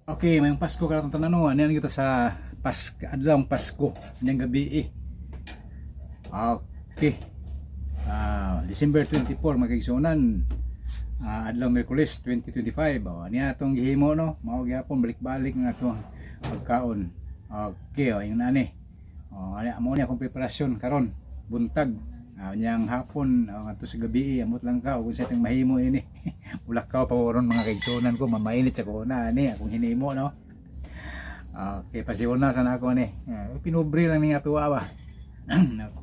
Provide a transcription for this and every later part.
Okay, maayong Pasko kanatong tanan, no. Anian kita sa Pasko, adlawng Pasko niyang gabi eh. Okay. December 24, mga kaigsuonan. Adlaw Miyerkules 2025. Oh, niya atong gihimo, no. Mao gyapon balik-balik nga atong pagkaon. Okay, oh, yung nani. Oh, ani mo ni akong preparasyon karon buntag. Niyang hapon ngadto sa gabi, amot lang ka ug sa itong mahimo ini. Mulakaw pa ron, mga kaigsuonan ko, mamainit sa kuona ani akong hinimo, no. Okay, pasiuna sana ako ni. Pinubre lang ni ato ba.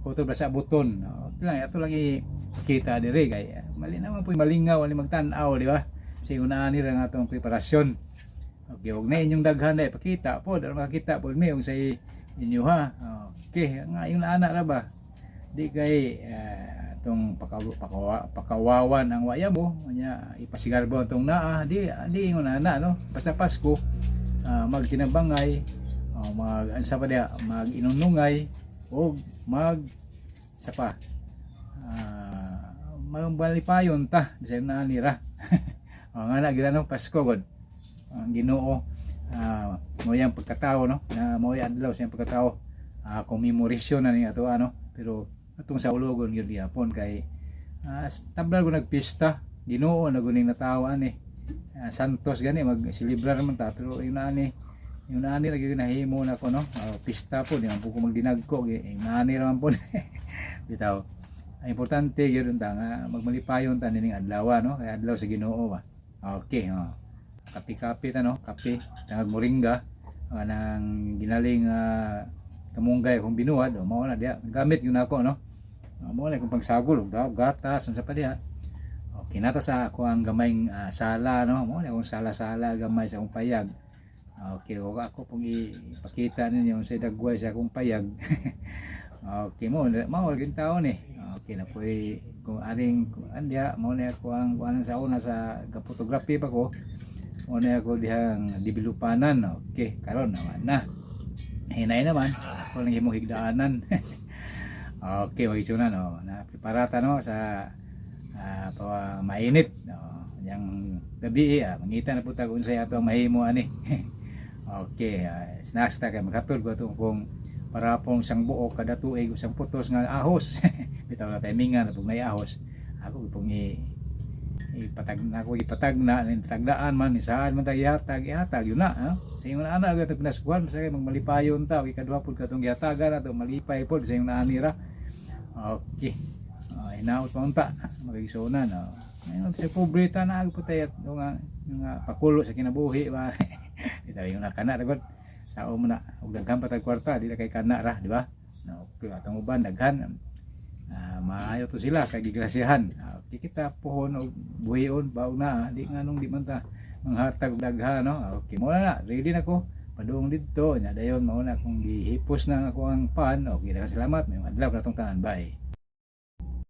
Kutob sa buton. Okay lang, ato lang ipakita dire kay mali naman po malingaw ani magtan-aw, di ba? Sa una ni ra nga atong preparasyon. Okay, og na inyong daghan na ipakita po, aron makakita po mi sa inyo ha. Okay, nga yung ana ra ba? Di kay atong pakawawan ang waya mo, nya ipasigarbo atong naa, di di ingon ana, no. Basta Pasko, magtinabangay, mag ansa pa diha, mag-inunungay o mag sa pa magbalipayon ta bisan na nira. Oh, nga na gira, no, Pasko god ang Ginoo, mo yang pagkatao, no, na mo adlaw sa iyang pagkatao, commemoration na ni ato ano, pero atong sa ulogon gyud gihapon kay tabla ko nagpista, Ginoo na guning natawo ani. Santos gani magselebrar man ta, pero yung naani lagi nahimo na ko, no. Pista po, di man po ko magdinagko, yung naani ra man po bitaw. Ang importante gyud ta nga magmalipayon ta nining adlaw, no, kay adlaw sa Ginoo ba. Okay, oh. Kape-kape ta, no, kape tangag moringa nang ginaling kamunggay kung binuhat, oh, mao na diya gamit yun ako, no. Mao na kung pagsagol og gatas unsa pa diha. Okay nata sa ako ang gamayng sala, no, mao na akong sala-sala gamay sa akong payag. Okay, o ako pong ipakita ninyo sa dagway sa akong payag. Okay mo, mao lagi taon eh. Okay na po eh, kung aring kung andya mao na ako ang kuan sa una sa photography pa ko. Mao na ako dihang developanan. Okay, karon naman na. Hinay naman, ako lang himong higdaanan. Okay, mga no, na preparata, no, sa pa mainit, no, yang gabi eh, mangita na po ta kung unsay ato ang mahimo ani. Okay, snacks ta kay maghatod ko atong kung para pong isang buok kada tuig isang putos nga ahos. Bitaw na timingan na pug nay ahos. Ako pong i ipatag na ako ipatag na tagdaan man isahan man tag ihatag ihatag yun na ha? Sa ingon ana gyud pinaskuhan sa kay magmalipayon ta ikaduha pud katong gihatagan ato malipay pod sa ingon ani ra. Okay, hinaot pa unta mga kaigsuonan, no. Ngayon sa pobre ta na po tayo yung pakulo sa kinabuhi ba. Bitaw yung nakana ra gud sao mo na og daghan pa tag kwarta, di na kay kana ra, di ba, no? Okay, atong uban daghan, maayo to sila kay gigrasyahan. Okay, kita pohon og buhion baog na di nganong di man ta manghatag og daghan, no. Okay, mo na na ready na ko padung didto nya dayon mao na akong gihipos na ako ang pan. Okay, daghang salamat, maayong adlaw kanatong tanan, bye.